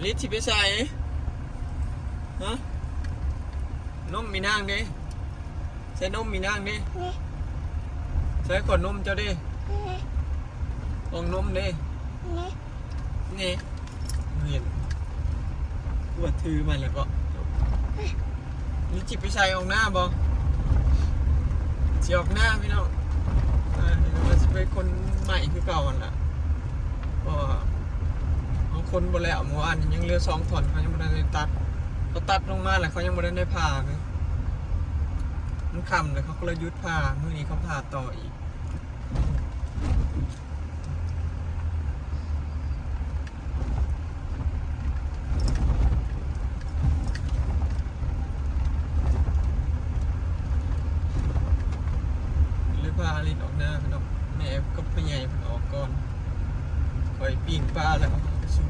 ລິດຊິໄປໃສ? ຮະ? ນົມອີນາງເດ້? ໃສ່ນົມອີນາງເດ້? ໃສ່ຂວດນົມເຈົ້າເດ້? ກອງນົມເດ້? ນີ້ ເຫັນ ກວດຖືມາແລ້ວກໍ ນີ້ຊິໄປໃສ? ອອກໜ້າບໍ່? ຊິອອກໜ້າພີ່ນ້ອງ. ເອີ ວ່າຊິໄປຂົນໄມ້ຄືເກົ່າຫັ້ນລະ ເພາະວ່າເຮົາຂົນບໍ່ແລ້ວ. ເມື່ອວານນີ້ຍັງເຫຼືອສອງທ່ອນ ເຂົາຍັງບໍ່ທັນໄດ້ຕັດ. ເຂົາຕັດລົງມາແລ້ວ ເຂົາຍັງບໍ່ທັນໄດ້ຜ່າເລີຍ. ມັນຄ່ຳແລ້ວ ເຂົາກໍເລີຍຢຸດຜ່າ. ມື້ນີ້ເຂົາຜ່າຕໍ່ອີກ. ເລີຍພາລິດອອກໜ້າເນາະ. ແມ່ກັບພໍ່ໃຫຍ່ເພິ່ນອອກກ່ອນ. ຂ້ອຍປີ້ງປາແລ້ວເອົາໄປສຸກ.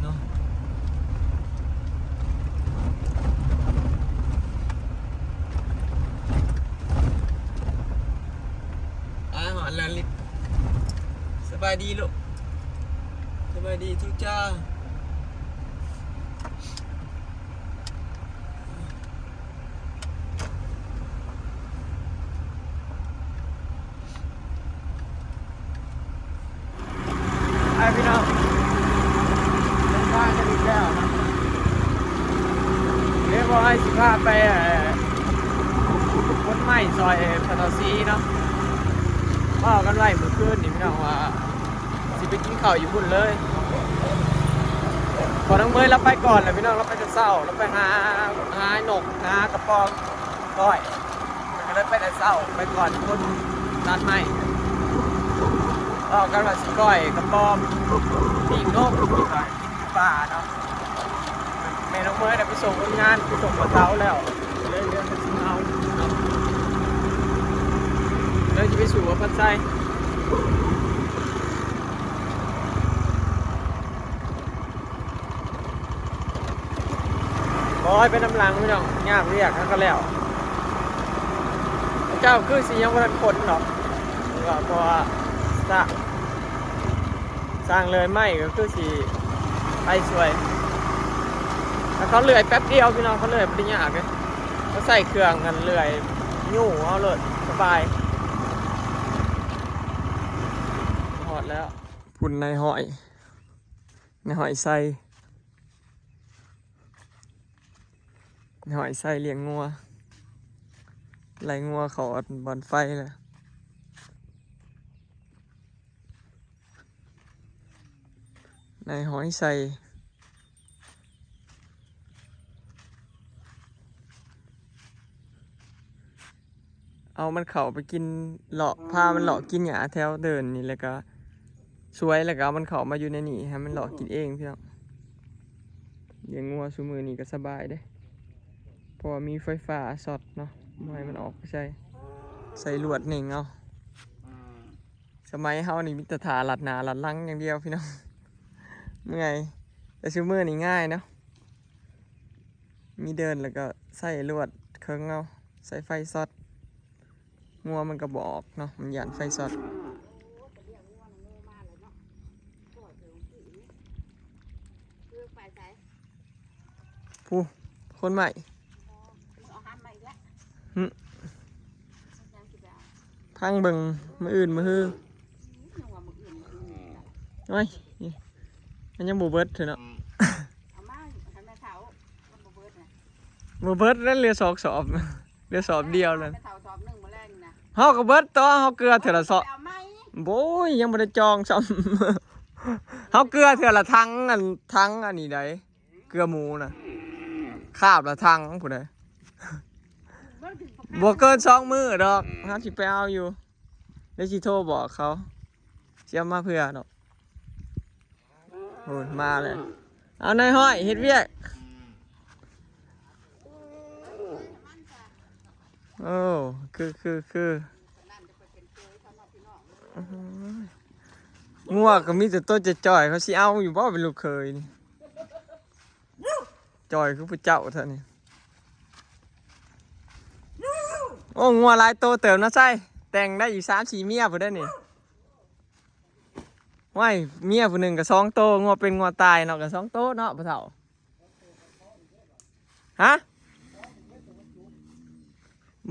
ເນາະ ອາ ຮອດແລ້ວລິດ. ສະບາຍດີລູກ ສະບາຍດີທຸກເຈົ້າ. ໄປພີ່ນ້ອງ ເດີນທາງກັນອີກແລ້ວເນາະ. ເດ ບໍ່ໃຫ້ຊິພາໄປ ເອີ ຂົນໄມ້ຊ່ອຍພໍ່ເຖົ້າສີເນາະ. ເວົ້າກັນໄວ້ມື້ຄືນນີ້ພີ່ນ້ອງວ່າ ຊິໄປກິນເຂົ້າຢູ່ພຸ້ນເລີຍ. ພໍ່ນ້ອງເມຍລາວໄປກ່ອນແຫຼະພີ່ນ້ອງ ລາວໄປແຕ່ເຊົ້າ ລາວໄປຫາ ຫານົກ ຫາກະປອມກ້ອຍ. ເພິ່ນກໍເລີຍໄປແຕ່ເຊົ້າ ໄປກ່ອນຄົນຕັດໄມ້. ເວົ້າກັນວ່າຊິກ້ອຍກະປອມ ປີ້ງນົກ ກິນຢູ່ປ່າເນາະ. ແມ່ນ້ອງເມຍໄດ້ໄປສົ່ງຄົນງານ ໄປສົ່ງປາເຕົາແລ້ວ ເລີຍເຫຼືອແຕ່ຊິມາເອົາເນາະ ເລີຍຊິໄປສູ່ວ່າພັດໄຊ. ໂອ້ຍ ໄປນຳຫຼັງພີ່ນ້ອງ ຍາກວຽກ ຫາກໍແລ້ວ. ເຂົາເຈົ້າຄືຊິຍັງບໍ່ທັນຂົນດອກ ເພາະວ່າ ເພາະວ່າຊ່າງ ຊ່າງເລື່ອຍໄມ້ກໍຄືຊິໄປຊ່ວຍ. ແລ້ວເຂົາເລື່ອຍແປັບດຽວພີ່ນ້ອງ ເຂົາເລື່ອຍບໍ່ໄດ້ຍາກເດ້. ເຂົາໃຊ້ເຄື່ອງອັນເລື່ອຍຍູ້ເອົາໂລດ ສະບາຍ. ຮອດແລ້ວ ພຸ້ນນາຍຮ້ອຍ ນາຍຮ້ອຍໄຊ ນາຍຮ້ອຍໄຊລ້ຽງງົວ ໄລ່ງົວເຂົ້າບ່ອນໄຟແລ້ວ ນາຍຮ້ອຍໄຊ. ເອົາມັນເຂົ້າໄປກິນເລາະ ພາມັນເລາະກິນຫຍ້າແຖວເດີ່ນນີ້ ແລ້ວກະສວຍ ແລ້ວກະເອົາມັນເຂົ້າມາຢູ່ໃນນີ້ ໃຫ້ມັນເລາະກິນເອງພີ່ນ້ອງ. ລ້ຽງງົວຊຸມື້ນີ້ກະສະບາຍເດ້ ເພາະວ່າມີໄຟຟ້າຊັອດເນາະ ບໍ່ໃຫ້ມັນອອກໄປໃສ ໃສ່ລວດເໜັງເອົາ. ສະໄໝເຮົານີ້ມີແຕ່ຖ້າລັດໜ້າລັດຫຼັງຢ່າງດຽວພີ່ນ້ອງ ເມື່ອຍ. ແຕ່ຊຸມື້ນີ້ງ່າຍເນາະ ມີເດີ່ນແລ້ວກໍໃສ່ລວດເຄິ່ງເອົາ ໃສ່ໄຟຊັອດ ງົວມັນກໍບໍ່ອອກເນາະ ມັນຢ້ານໄຟຊັອດ. ຜູ້ ຂົນໄມ້ ຫຶ ພັງເບິ່ງ ມື້ອື່ນມື້ຮື ໂອ້ຍ ມັນຍັງບໍ່ເບິດເທື່ອເນາະ. ເອົາມາໃຫ້ແມ່ເຖົ້າ ມັນບໍ່ເບິດນະ ບໍ່ເບິດແລ້ວ ເຫຼືອສອງສອບ ເຫຼືອສອບດຽວແລ້ວ. ແມ່ເຖົ້າສອບໜຶ່ງມື້ແລງນະ ເຮົາກໍເບິດຕໍ່ ເຮົາເກືອເທື່ອລະສອບ ເອົາໃໝ່ ໂອ້ຍ ຍັງບໍ່ໄດ້ຈອງຊ້ຳ ເຮົາເກືອເທື່ອລະຖັງ ອັນ ຖັງອັນນີ້ໃດ ເກືອໝູນະ ຄາບລະຖັງພຸ້ນໃດ. ບໍ່ເກີນສອງມື້ດອກ ເຮົາຊິໄປເອົາຢູ່ ດຽວຊິໂທບອກເຂົາ ຊິເອົາມາເພື່ອດອກ. ໂອ້ຍ ມາແລ້ວ ເອົານາຍຮ້ອຍເຮັດວຽກ. ໂອ້ ຄື ຄື ຄື ອື້ຫື ງົວກໍມີແຕ່ໂຕຈ່ອຍໆ ເຂົາຊິເອົາຢູ່ບໍ່ເປັນລູກເຂີຍນີ້? ຈ່ອຍຄືຜູ້ເຈົ້າແທ້ນີ້. ໂອ້ ງົວຫຼາຍໂຕເຕີບເນາະໄຊ. ແຕ່ງໄດ້ອີກສາມສີ່ເມຍພຸ້ນເດ້ນີ້. ໂອ້ຍ ເມຍຜູ້ໜຶ່ງກໍສອງໂຕ, ງົວເປັນງົວຕາຍເນາະ ກໍສອງໂຕເນາະພໍ່ເຖົ້າ. ຮະ?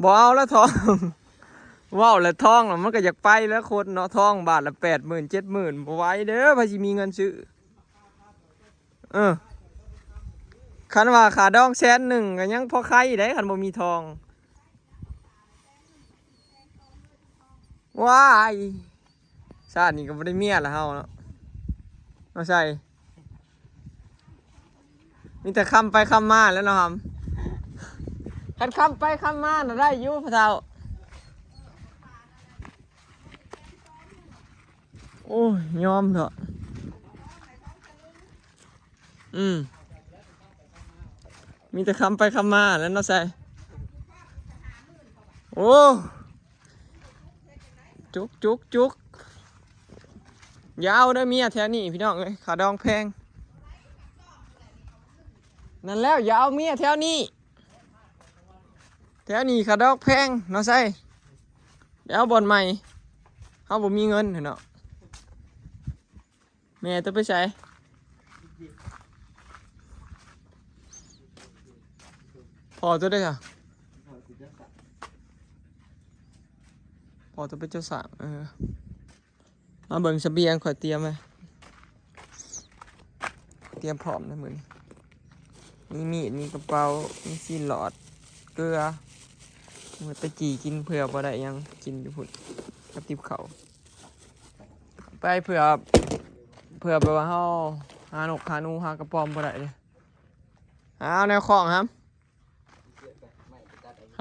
ບໍ່ເອົາລະທອງ. ເວົ້າລະທອງລະມັນກໍຢາກໄປແລ້ວຄົນເນາະ, ທອງບາດລະແປດໝື່ນເຈັດໝື່ນ ບໍ່ໄຫວເດີ, ໃຜຊິມີເງິນຊື້? ເອີ ຄັນວ່າຄ່າດອງແສນໜຶ່ງກໍຍັງພໍໄຄໄດ໋ ຄັນບໍ່ມີທອງ. ວ້າຍ ຊາດນີ້ກໍບໍ່ໄດ້ເມຍລະເຮົາເນາະ ເອົາໃສ່ ມີແຕ່ຄຳໄປຄຳມາແລ້ວເນາະ. ຄັນຄຳໄປຄຳມານະໄດ້ຢູ່ພໍ່ເຖົ້າ. ໂອ້ຍ ຍອມເຖາະ. ອືມ ມີແຕ່ຄຳໄປຄຳມາແລ້ວເນາະໄຊ. ໂອ້ ຈຸກ ຈຸກ ຈຸກ. ຢ່າເອົາເດີເມຍແຖວນີ້ພີ່ນ້ອງເອີຍ, ຄ່າດອງແພງ. ນັ້ນແລ້ວ ຢ່າເອົາເມຍແຖວນີ້. ແຖວນີ້ຄ່າດອງແພງເນາະໄຊ, ໄປເອົາບ່ອນໃໝ່. ເຮົາບໍ່ມີເງິນເນາະ. ແມ່ໂຕໄປໃສ? ພໍ່ໂຕໄດ້ຊະ? ພໍ່ໂຕໄປເຈົ້າສ້າງ. ເອີ ມາເບິ່ງສະບຽງຂ້ອຍຕຽມໄວ້, ຕຽມພ້ອມໃນມື້ນີ້. ມີມີດ ມີກະເປົາ ມີຊີ້ນຫຼອດ ເກືອ. ມື້ແຕ່ກີ້ກິນເຜື່ອບໍ່ໄດ້ຫຍັງ, ກິນຢູ່ພຸ້ນກັບຕິບເຂົ້າ. ໄປເຜື່ອ ເຜື່ອແບບວ່າເຮົາຫານົກຫາໜູຫາກະປອມບໍ່ໄດ້ເດ້, ຫາເອົາແນວຂອງຫຳ.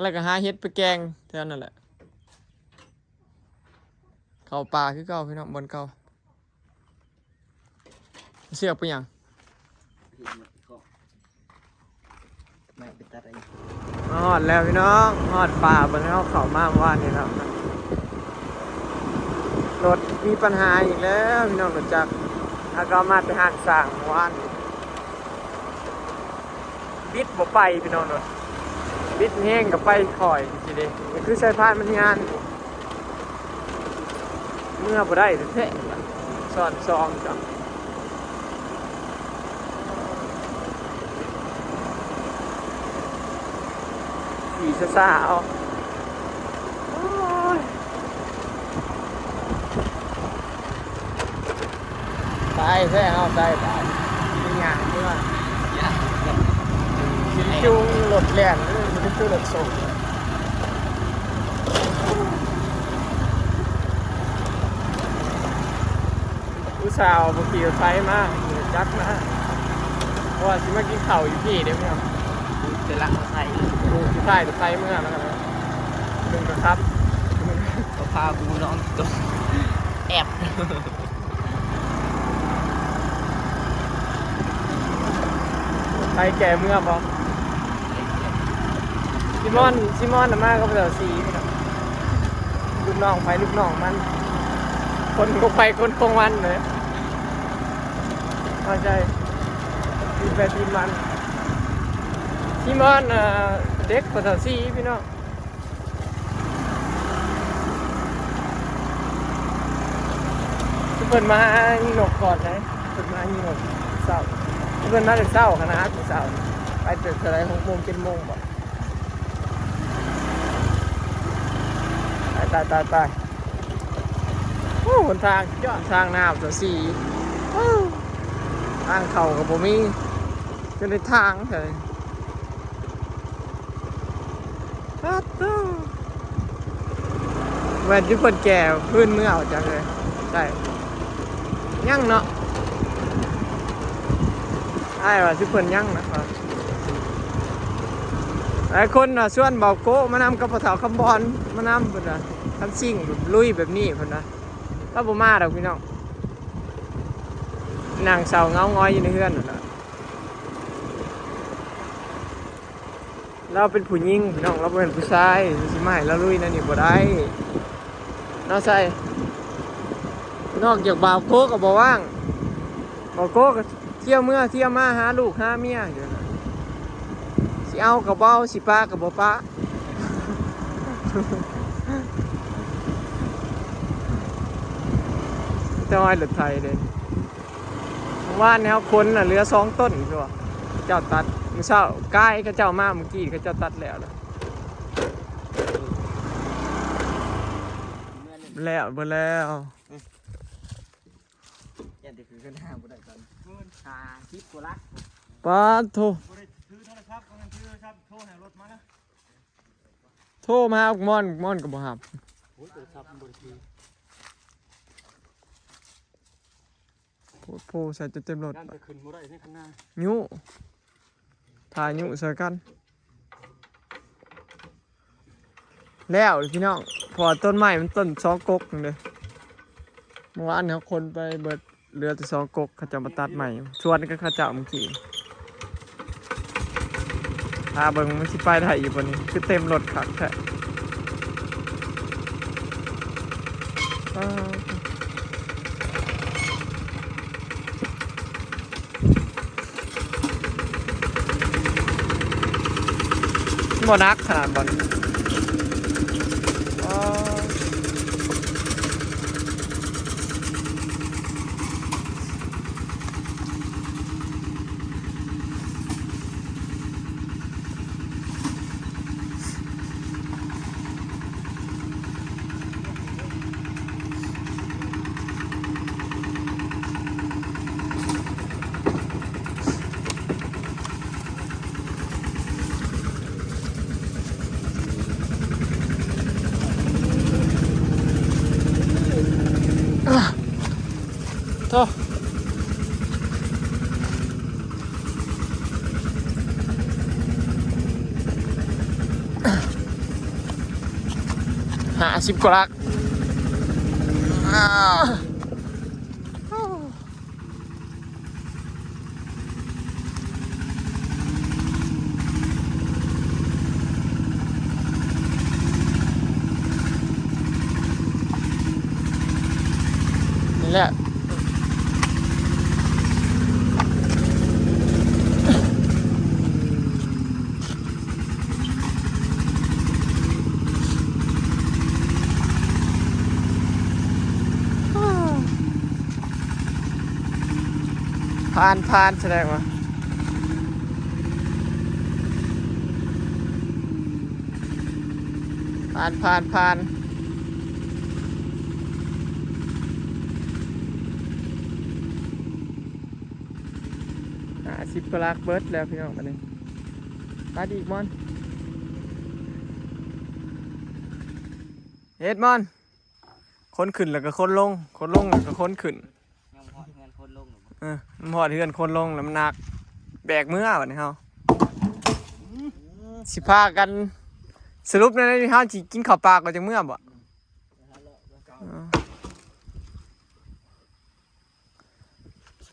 ແລ້ວກໍຫາເຫັດໄປແກງແຖວນັ້ນແຫຼະ. ເຂົ້າປ່າຄືເກົ່າພີ່ນ້ອງ, ບ່ອນເກົ່າ. ເຊືອກໄປຫຍັງ? ມາຮອດແລ້ວພີ່ນ້ອງ, ຮອດປ່າບ່ອນເຮົາເຂົ້າມາເມື່ອວານນີ້ແລ້ວ. ລົດມີປັນຫາອີກແລ້ວພີ່ນ້ອງ, ລົດຈັກ. ເຮົາກໍເອົາມາແຕ່ຮ້ານສ້າງເມື່ອວານນີ້. ບິດບໍ່ໄປພີ່ນ້ອງເນາະ, ບິດແຮງກໍໄປຄ່ອຍຊີ້ເດ້. ນີ້ຄືສາຍພານມັນຍານ, ເມືອບໍ່ໄດ້ແທ້ໆ. ຊ້ອນສອງຈ້ະ, ຂີ່ຊ້າໆເອົາ. ໂອ້ຍ ຕາຍແທ້ເຮົາ, ຕາຍ ຕາຍ. ຊິໄປຍ່າງເມືອ, ຊິໄປຈູງລົດແລ່ນ, ຊິໄປຈູງລົດສົ່ງ. ຜູ້ສາວບໍ່ຂີ່ລົດໄຟມາ, ຂີ່ລົດຈັກມາ, ເພາະວ່າຊິມາກິນເຂົ້າຢູ່ພີ້ເດ້ພີ່ນ້ອງ. ເປັນຫຼັກມາໃສ່ ຜູ້ທີ່ຖ່າຍລົດໄຟເມືອແລ້ວກັນ, ເບິ່ງກໍຂັບ ກໍພາບູນ້ອງຕົກແອບ. ໄປແກ່ເມືອບໍ່? ຊິມອນ ຊິມອນນະມາກັບສາວສີນີ້ນະ, ລູກນ້ອງໃຜລູກນ້ອງມັນ, ຄົນຂອງໃຜຄົນຂອງມັນເລີຍ. ເຂົ້າໃຈ, ທີມໃຜທີມມັນ. ຊິມອນ ເອີ ເດັກກວ່າສາວສີພີ່ນ້ອງ. ເພິ່ນມາຫາຍິງນົກກ່ອນໄດ໋, ເພິ່ນມາຫາຍິງນົກເຊົ້າ, ເພິ່ນມາແຕ່ເຊົ້າຂະໜາດ, ແຕ່ເຊົ້າ ໄປແຕ່ເທົ່າໃດ ຫົກໂມງ ເຈັດໂມງບໍ? ຕາຍ ຕາຍ ຕາຍ ຕາຍ. ໂອ້ ຫົນທາງ ຍ້ອນທາງນ້ຳສະສີ, ໂອ້ ທາງເຂົ້າກໍບໍ່ມີ, ຈະໄດ້ທາງໃສ? ປາດໂທ້ ແມ່ນຈຸເພິ່ນແກ່ພື້ນເມືອອອກຈັກເລີຍ. ໃຊ່ ຍັງເນາະ, ອ້າຍວ່າຈຸເພິ່ນຍັງນະ. ຫຼາຍຄົນວ່າຊວນບ່າວໂກະມານຳກັບພໍ່ເຖົ້າຄຳບອນ, ມານຳເພິ່ນວ່າ, ຄັນຊິງແບບລຸຍແບບນີ້ເພິ່ນວ່າ. ລາວບໍ່ມາດອກພີ່ນ້ອງ, ນັ່ງເສົ້າເຫງົາຫງອຍຢູ່ໃນເຮືອນຫັ້ນລະ. ລາວເປັນຜູ້ຍິງພີ່ນ້ອງ, ລາວບໍ່ແມ່ນຜູ້ຊາຍ, ຊິມາໃຫ້ລາວລຸຍແນວນີ້ບໍ່ໄດ້ເນາະໄຊ. ນອກຈາກບ່າວໂກະກໍບໍ່ວ່າງ, ບ່າວໂກະກໍທ່ຽວເມືອທ່ຽວມາຫາລູກຫາເມຍຢູ່ຫັ້ນນະ. ຊິເອົາກໍບໍ່ເອົາ, ຊິປະກໍບໍ່ປະ. ແຕ່ວ່າລົດໄຖເດ້ ວານແນວຄົນນະເຫຼືອສອງຕົ້ນ ຄືວ່າເຈົ້າຕັດ ມື້ເຊົ້າກາຍເຂົາເຈົ້າມາ ມື້ກີ້ເຂົາເຈົ້າຕັດແລ້ວລະ ແລ້ວເບິດແລ້ວ. ຢ້ານແຕ່ຄືຂຶ້ນຫ້າງບໍ່ໄດ້ຕອນ ເກີນຫ້າສິບກວ່າຫຼັກ ປາດໂທ ບໍ່ໄດ້ຖືໂທລະສັບ ບໍ່ແມ່ນຖືໂທລະສັບ ໂທໃຫ້ລົດມານະ ໂທມາຫາໝອນ ໝອນກໍບໍ່ຮັບ ໂອ້ຍ ໂທລະສັບມັນບໍ່ໄດ້ຖື ໂພດໂພໃສ່ຈົນເຕັມລົດ ຢ້ານແຕ່ຂຶ້ນບໍ່ໄດ້ໃນຄັນນາ ຍຸ ຖ້າຍຸໃສ່ກັນ. ແລ້ວພີ່ນ້ອງ ເພາະວ່າຕົ້ນໄມ້ມັນຕົ້ນສອງກົກນີ້ເດ້ ເມື່ອວານເຮົາຂົນໄປເບິດ ເຫຼືອແຕ່ສອງກົກ ເຂົາເຈົ້າມາຕັດໃໝ່ ຊວນກັບເຂົາເຈົ້າມື້ກີ້ ຖ້າເບິ່ງມັນຊິໄປໄດ້ຢູ່ບໍ່ນີ້ ຄືເຕັມລົດຄັກແທ້ ປາດ. ບໍ່ໜັກຂະໜາດບໍ່ນີ້ ອໍ ໂທ້ ຫ້າສິບກວ່າຫຼັກ ນີ້ແຫຼະ ຜ່ານ ຜ່ານ ສະແດງວ່າ ຜ່ານ ຜ່ານ ຜ່ານ ຫ້າສິບກວ່າຫຼັກເບິດແລ້ວພີ່ນ້ອງ ບາດນີ້ ຕັດອີກມອນ ເຮັດມອນ ຄົນຂຶ້ນແລ້ວກໍຄົນລົງ ຄົນລົງແລ້ວກໍຄົນຂຶ້ນ ຍັງບໍ່ຮອດເຮືອນຄົນລົງ ເອີ ມັນຮອດເຮືອນຄົນລົງແລ້ວມັນໜັກ ແບກເມືອບາດນີ້ເຮົາ ຊິພາກັນ ສະຫຼຸບແນວໃດ ເຮົາຊິກິນເຂົ້າປ່າກ່ອນຈັ່ງເມືອບໍ່? ເອີ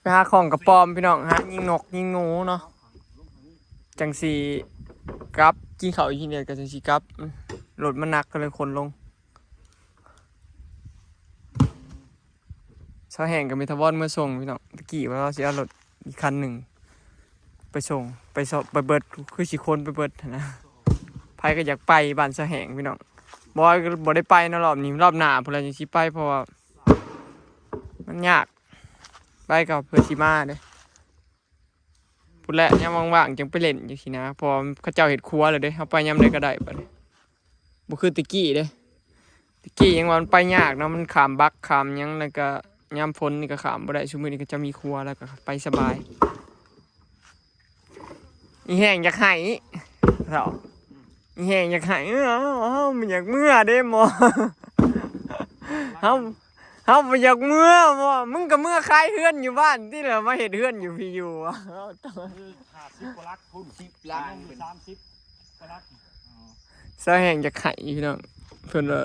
ໄປຫາຂອງກະປອມພີ່ນ້ອງ ຫາຍິງນົກຍິງງູເນາະ ຈັ່ງຊິກັບ ກິນເຂົ້າອີກເທື່ອກໍຈັ່ງຊິກັບ ລົດມັນໜັກກໍເລີຍຂົນລົງ. ຊາວແຫ້ງກັບເມທາວອນເມືອສົ່ງພີ່ນ້ອງ ຕະກີ້ວ່າເຮົາຊິເອົາລົດອີກຄັນໜຶ່ງໄປສົ່ງ ໄປເບິດ ຄືຊິຂົນໄປເບິດຫັ້ນນະ ໃຜກໍຢາກໄປບ້ານຊາວແຫ້ງພີ່ນ້ອງ ບໍ່ ບໍ່ໄດ້ໄປເນາະ ລອບນີ້ ລອບໜ້າພຸ້ນລະຈັ່ງຊິໄປ ເພາະວ່າ ມັນຍາກ ໄປກໍເພື່ອຊິມາເດ້ ພຸ້ນແຫຼະ ຍາມວ່າງໆ ຈັ່ງໄປເລ່ນຈັ່ງຊີ້ນະ ເພາະວ່າເຂົາເຈົ້າເຮັດຄົວແລ້ວເດ້ ເຮົາໄປຍາມໃດກໍໄດ້ບັດນີ້ ບໍ່ຄືແຕ່ກີ້ເດ້ ແຕ່ກີ້ຍັງວ່າມັນໄປຍາກເນາະ ມັນຂ້າມບັກຂ້າມຫຍັງ ແລ້ວກໍຍາມຝົນນີ້ກໍຂ້າມບໍ່ໄດ້ ຊຸມື້ນີ້ເຂົາເຈົ້າມີຄົວແລ້ວກໍໄປສະບາຍ. ອີແຫ້ງຢາກໄຫ້ເຖົ້າ ອີແຫ້ງຢາກໄຫ້ ເອີ ເຮົາ ເຮົາບໍ່ຢາກເມືອເດ້ໝໍ ເຮົາ ເຮົາບໍ່ຢາກເມືອໝໍ ມຶງກໍເມືອຂາຍເຮືອນຢູ່ບ້ານຕິລະ ມາເຮັດເຮືອນຢູ່ພີ້ຢູ່ ຫ້າສິບກວ່າຫຼັກພຸ້ນ ສິບຫຼັກ ສາມສິບກວ່າຫຼັກ ຊາວແຫ້ງຢາກໄຫ້ພີ່ນ້ອງ ເພິ່ນວ່າ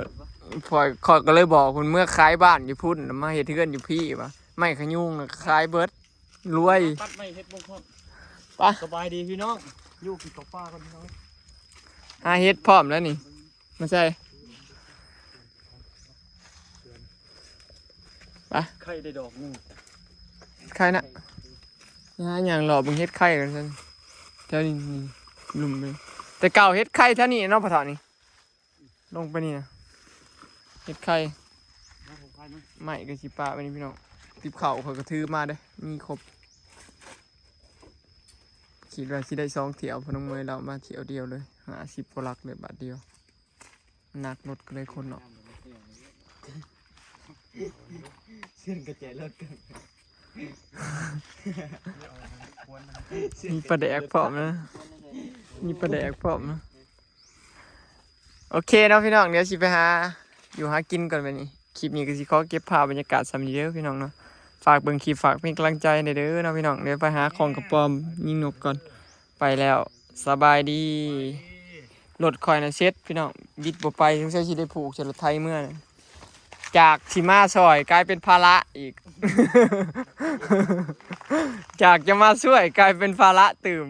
ຂ້ອຍ ຂ້ອຍກໍເລີຍບອກເພິ່ນເມືອຂາຍບ້ານຢູ່ພຸ້ນ ມາເຮັດເຮືອນຢູ່ພີ້ວ່າ ໄມ້ຂະຍຸງນະຂາຍເບິດ ລວຍ ຕັດໄມ້ເຮັດບໍ່ພອດ ໄປ ສະບາຍດີພີ່ນ້ອງ ຢູ່ກິນເຂົ້າປ່າກ່ອນພີ່ນ້ອງ ຫາເຫັດພ້ອມແລ້ວນີ້ ມາໃສ່ ໄປ ໄຂ່ໄດ້ດອກໜຶ່ງ ໄຂ່ນະ ຫາຍ່າງເລາະເບິ່ງເຫັດໄຂ່ກ່ອນຊັ້ນ ແຖວນີ້ ລຸ່ມເລີຍ ແຕ່ເກົ່າເຫັດໄຂ່ແຖວນີ້ເນາະ ພໍ່ເຖົ້ານີ້ ລົງໄປນີ້ນະ ເຮັດໄຂ່ ໄມ້ກໍຊິປະໄປນີ້ພີ່ນ້ອງ. ຕິບເຂົ້າຂ້ອຍກໍຖືມາເດ້ ມີຄົບ. ຄິດວ່າຊິໄດ້ສອງຖ້ຽວ ພໍ່ນ້ອງເມຍລາວມາຖ້ຽວດຽວເລີຍ ຫ້າສິບກວ່າຫຼັກເລີຍບາດດຽວ. ໜັກລົດກໍເລີຍຄົນເນາະ. ເຊື່ອງກະແຈລົດ ມີປາແດກພ້ອມນະ ມີປາແດກພ້ອມນະ. ໂອເຄເນາະພີ່ນ້ອງ ດຽວຊິໄປຫາຢູ່ຫາກິນກ່ອນບັດນີ້. ຄລິບນີ້ກໍຊິຂໍເກັບພາບບັນຍາກາດສ່ຳນີ້ເດີພີ່ນ້ອງເນາະ. ຝາກເບິ່ງຄລິບ ຝາກເປັນກຳລັງໃຈແດ່ເດີເນາະພີ່ນ້ອງ. ດຽວໄປຫາຂອງກະປອມຍິງນົກກ່ອນ. ໄປແລ້ວ ສະບາຍດີ. ລົດຂ້ອຍນະເສັດພີ່ນ້ອງ ບິດບໍ່ໄປ ສົງໄສຊິໄດ້ຜູກໃສ່ລົດໄຖເມືອ. ຈາກຊິມາຊ່ອຍກາຍເປັນພາລະອີກ ຈາກຈະມາຊ່ວຍກາຍເປັນພາລະຕື່ມ.